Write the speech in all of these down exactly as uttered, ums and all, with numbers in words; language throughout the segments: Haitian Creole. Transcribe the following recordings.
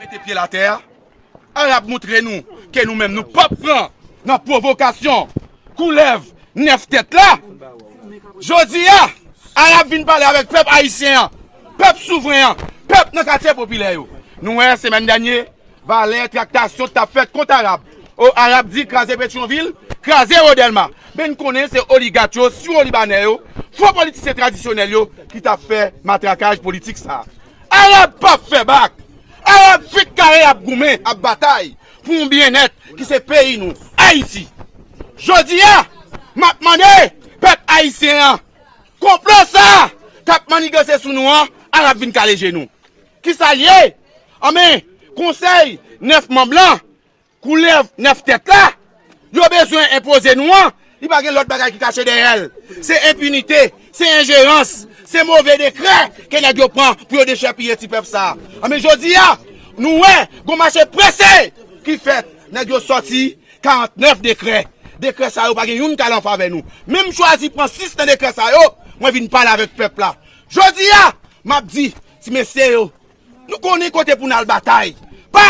Mete pye l atè a. Arab moutre nou ke nou menm nou p ap pran nan pwovokasyon koulèv nèf tèt la. Jodi a, Arab vin pale avèk pèp ayisyen an, pèp souvren an, pèp nan katye popilè yo. Nou wè semèn dènye, valè traktasyon t ap fèt kont Arab. O, Arab di kraze Petyonvil, kraze Rodèlma. Men n konnen se oligat yo, siwo libanè yo, fo politisyen tradisyonèl yo ki t ap fè matrakaj politik sa a. Arab p ap fè bak. Arab fèk kare ap goumen, ap batay pou yon byennèt ki se peyi nou, Ayiti. Jodi a, m ap mande pèp ayisyen an, konplo sa a k ap manniganse sou nou an, Arab vin kale je nou. Kisa l ye? Anben, konsèy nèf manm lan, koulèv nèf tèt la, yo bezwen enpoze nou an, li pa gen lòt bagay ki kache dèyè l. Se enpinite, se enjerans, se move dekrè ke nèg yo pran pou yo dechèpiye ti pèp sa a. Anben jodi a, nou wè, gon mache prese ki fèt, nèg yo sòti karantnèf dekrè. Dekrè sa yo pa gen youn k al an favè nou. Men m chwazi pran sis nan dekrè sa yo, mwen vin pale avèk pèp la. Jodi a, m ap di, ti mesye yo, nou konnen kote pou n al batay. Pa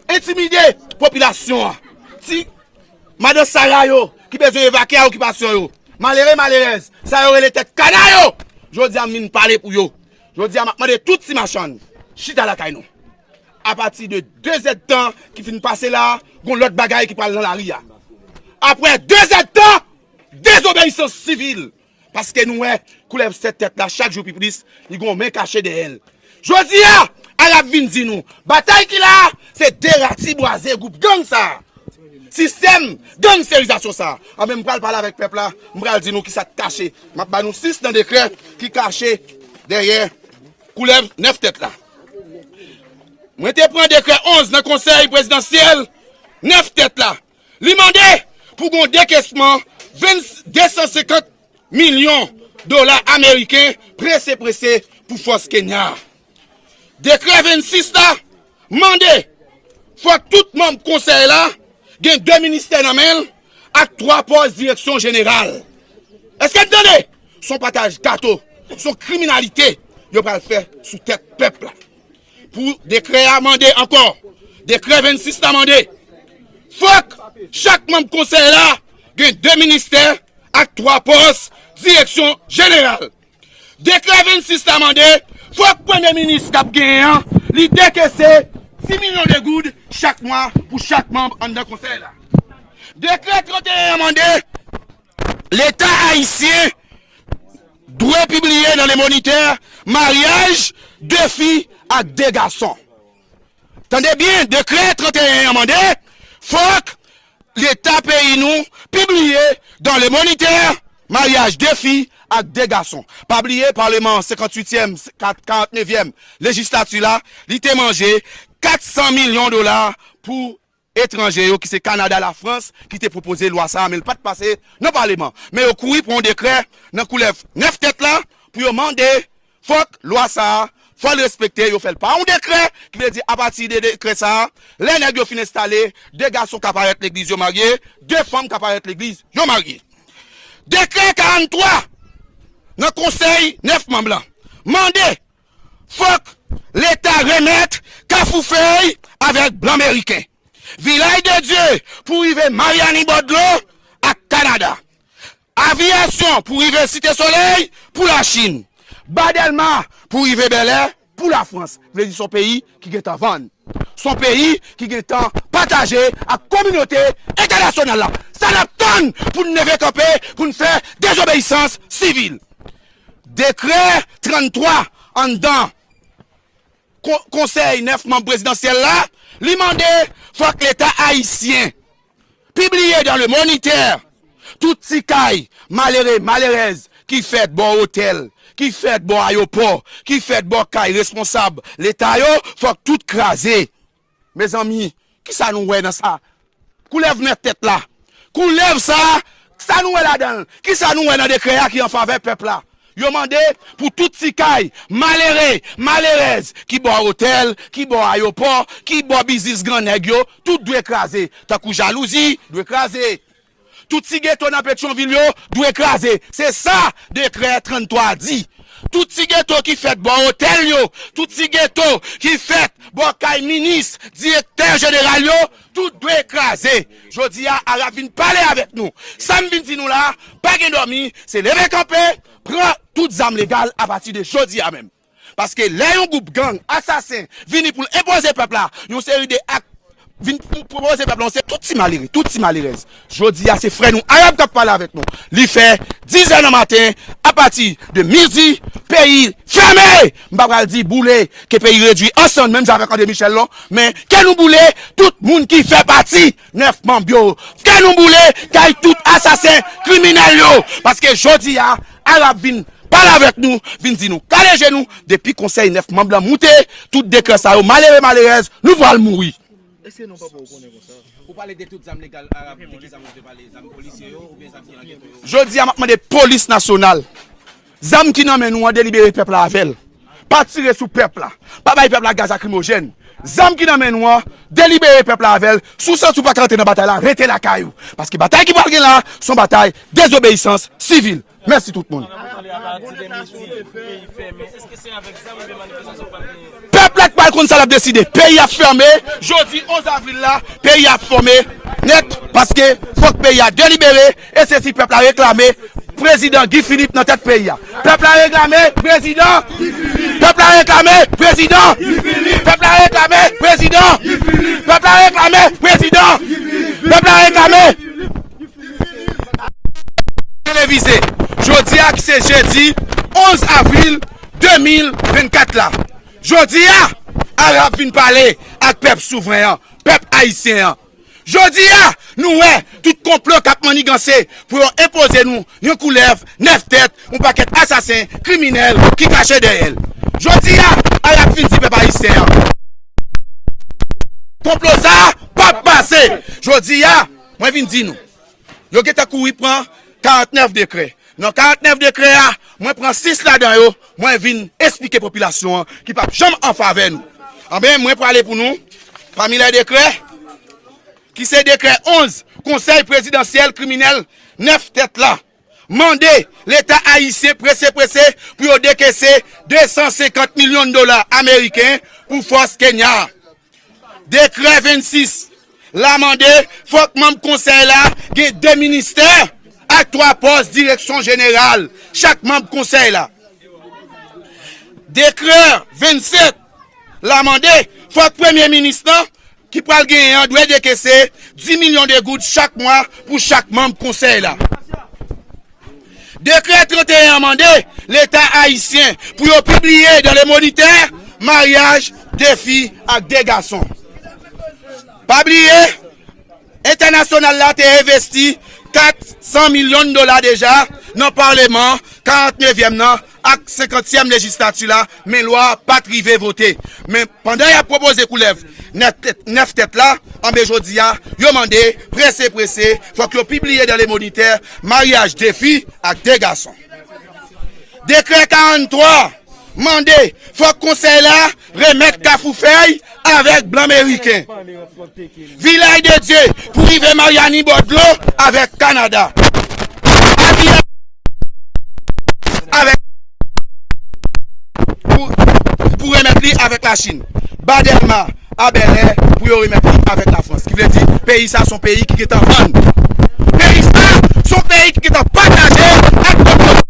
entimide popilasyon an. Ti madan Sara yo ki bezwen evakye a okipasyon yo. Malere, malerèz, sa yo rele tèt kana yo. Jodi a, m vin pale pou yo. Jodi a, m ap mande tout ti machann, chita lakay nou. Apati de de zèdtan ki fin pase la, gon lòt bagay ki pral nan lari a. Apre de zèdtan, dezobeyisans sivil. Paske nou wè, koulèv sèt tèt la, chak jou pi plis, li gon men kache dèyè l. Jodi a, Arab vin di nou, batay ki la, se deratibwaze gwoup gang sa a. Sistèm gangsterizasyon sa a. Anben, m pral pale avèk pèp la, m pral di nou kisa k kache. M ap ba nou sis nan dekrè ki kache dèyè koulèv nèf tèt la. Mwen te pran dekrè onz nan konsèy prezidansyèl nèf tèt la. Li mande pou gon dekesman venn, de san senkant milyon dola ameriken prese prese pou fòs Kenya a. Dekrè vennsis la mande fòk tout manm konsèy la gen de ministè nan men l ak twa pòs direksyon jeneral. Èske n tande? S on pataj gato, s on kriminalite yo pral fè sou tèt pèp la. Pou dekrè a mande ankò, dekrè vennsis la mande, fòk chak manm konsèy la gen de ministè ak twa pòs direksyon jeneral. Dekrè vennsis la mande, fòk premye minis k ap genyen an, li dekese sis milyon de goud chak mwa pou chak manm anndan konsèy la. Dekrè tranteyen an mande, Leta ayisyen dwe pibliye nan Le Moniteur maryaj de fi ak de gason. Tande byen, dekrè tranteyen an mande, fòk Leta peyi nou pibliye dans Le Moniteur maryaj de fi ak de gason. Pa bliye, Paleman senkantwityèm, karantnevyèm lejislati la, li te manje kat san milyon dola pou etranje yo, ki se Kanada, Lafrans, ki te pwopoze lwa sa a, men l pa t pase nan Paleman. Men yo kouri pran yon dekrè nan koulèv nèf tèt la pou yo mande fòk lwa sa a, fò l respekte, yo fè l pa yon dekrè, ki vle di apati de dekrè sa a, lè nèg yo fin enstale, de gason ka parèt legliz yo marye, de fanm ka parèt legliz yo marye. Dekrè karanntwa nan konsèy nèf manm lan mande fòk Leta remèt Kafou Fèy avèk blan meriken. Vilaj de Dye pou rive Maryani bò dlo ak Kanada. Aviyasyon pou rive Site Solèy pou Lachin. Ba Dèlma pou rive Bèlè pou Lafrans. Vle di s on peyi ki gentan vann. S on peyi ki gentan pataje ak kominote entènasyonal la. Sa n ap tann pou n leve kanpe, pou n fè dezobeyisans sivil? Dekrè tranntwa anndan Kon-, Konsèy nèf manm prezidansyèl la, li mande fòk Leta ayisyen pibliye dans Le Moniteur tout ti kay malere, malerèz ki fèt bò otèl, ki fèt bò ayewopò, ki fèt bò kay responsab Leta yo, fòk tout kraze. Mezanmi, kisa nou wè nan sa? Koulèv nèf tèt la. Koulèv sa a, sa nou wè ladan l? Kisa nou wè nan dekrè a ki an favè pèp la? Yo mande pou tout ti kay malere, malerèz ki bò otèl, ki bò ayewopò, ki bò biznis gran nèg yo, tout dwe kraze. Tankou jalouzi, dwe kraze. Tout ti geto nan Petyonvil yo dwe kraze. Se sa dekrè tranntwa di. Tout ti geto ki fèt bò otèl yo, tout ti geto ki fèt bò kay minis, direktè jeneral yo, tout dwe kraze. Jodi a, Arab vin pale avèk nou. Sa m vin di nou la, pa gen dòmi, se leve kanpe, pran tout zam legal apati de jodi a menm. Paske lè yon gwoup gang asasen vini pou l enpoze pèp la yon seri de ak, vin pou enpoze pèp la yon seri tout ti malere, tout ti malerèz. Jodi a se frè nou Arab k ap pale avèk nou. Li fè diz è nan maten, apati de midi, peyi fèmen! M pa pral di boule, ke peyi redwi an sann, menm jan avèk André Michel non, men ke nou boule tout moun ki fè pati nèf manm yo. Ke nou boule kay tout asasen kriminèl yo. Paske jodi a, Arab vin pale avèk nou, vin di nou kale je nou, depi konsèy nèf manm lan moute, tout dekrè sa yo, malere, malerèz, nou pral mouri. Èske non papa ou konnen konsa? Ou pale de tout zam legal Arab, de ki zam ou te pale, zam polisye yo, oubyen zam ki nan geto yo? Jodi a, m ap mande polis nasyonal, zam ki nan men nou an, delibere pèp la avè l. Pa tire sou pèp la. Pa bay pèp la gaz lakrimojèn. Zam ki nan men nou an, delibere pèp la avè l. Si w santi w pa ka rantre nan batay la, rete lakay ou. Paske batay ki pral gen la, se yon batay dezobeyisans sivil. Mèsi tout moun. Pèp la k pral konn sa l ap deside. Peyi ap fèmen. Jodi onz avril la, peyi ap fèmen nèt. Paske fòk peyi a delibere. E se si pèp la reklame prezidan Guy Philippe nan tèt peyi a. Pèp la reklame prezidan. Pèp la reklame prezidan. Pèp la reklame prezidan. Pèp la reklame prezidan. Pèp la reklame. Televize. Jodi a ki se jedi onz avril de mil vennkat la. Jodi a, Arab vin pale ak pèp souvren an, pèp ayisyen an. Jodi a, nou wè tout konplo k ap manniganse pou yo enpoze nou yon koulèv nèf tèt, yon pakèt asasen, kriminèl ki kache dèyè l. Jodi a, Arab vin di pèp ayisyen an, konplo sa a p ap pase. Jodi a, mwen vin di nou, yo gentan kouri pran karantnèf dekrè. Nan karantnèf dekrè a, mwen pran sis ladan yo, mwen vin esplike popilasyon an ki p ap janm an favè nou. Anben, mwen prale pou nou, pami lè dekrè, ki se dekrè onz, konsèy prezidansyèl kriminèl nèf tèt la, mande Leta ayisyen prese prese pou yo dekese de san senkant milyon dola ameriken pou fòs Kenya a. Dekrè vennsis la mande fòk manm konsèy la gen de ministè ak twa pòs direksyon jeneral chak manm konsèy la. Dekrè vennsèt la mande fòk premye minis lan ki pral genyen an dwe dekese dis milyon de goud chak mwa pou chak manm konsèy la. Dekrè tranteyen an mande Leta ayisyen pou yo pibliye dans le Moniteur maryaj de fi ak de gason. Pa bliye, entènasyonal la te envesti kat san milyon dola deja nan Paleman karantnevyèm nan ak senkantyèm lejislati la, men lwa a pa t rive vote. Men pandan y ap pwopoze koulèv nèf tèt, nèf tèt la, anben jodi a, yo mande, prese prese, fòk yo pibliye dans le Moniteur maryaj de fi ak de gason. Dekrè karanntwa mande fòk konsèy la remèt Kafou Fèy avèk blan meriken. Vilaj de Dye pou rive Maryani bò dlo avèk Kanada. Avèk pou, pou remèt li avèk Lachin. Ba Dèlma a Bèlè pou yo remèt li avèk Lafrans. Ki vle di, peyi sa se yon peyi ki gentan vann. Peyi sa se yon peyi ki gentan pataje ak lòt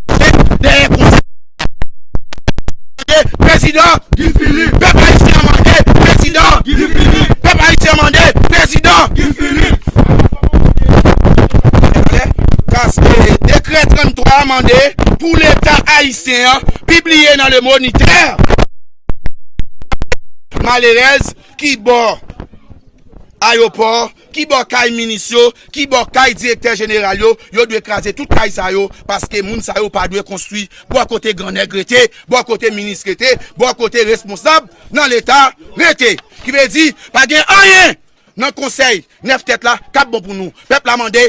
kote. Dèyè konsèy. Prezidan Guy Philippe. Pèp ayisyen an mande prezidan Guy Philippe. Pèp ayisyen an mande prezidan Guy Philippe. Kas-, e, dekrè tranntwa a mande pou Leta ayisyen an pibliye nan Le Moniteur malerèz ki bò ayewopò, ki bò kay minis yo, ki bò kay direktè jeneral yo, yo dwe kraze tout kay sa yo, paske moun sa yo pa dwe konstwi bò kote grannèg rete, bò kote minis rete, bò kote responsab nan Leta rete. Ki vle di, pa gen anyen nan konsèy nèf tèt la k ap bon pou nou. Pèp la mande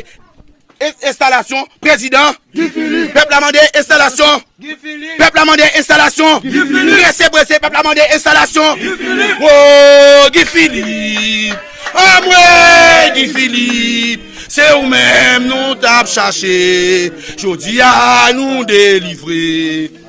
en-, enstalasyon prezidan Guy Philippe. Pèp la mande enstalasyon. Guy Philippe. Pèp la mande enstalasyon. Guy Philippe. Prese prese, pèp la mande enstalasyon. Guy Philippe. Oh, Guy Philippe. Anmwe Guy Philippe. Se ou menm nou t ap chache. Jodi a nou delivre.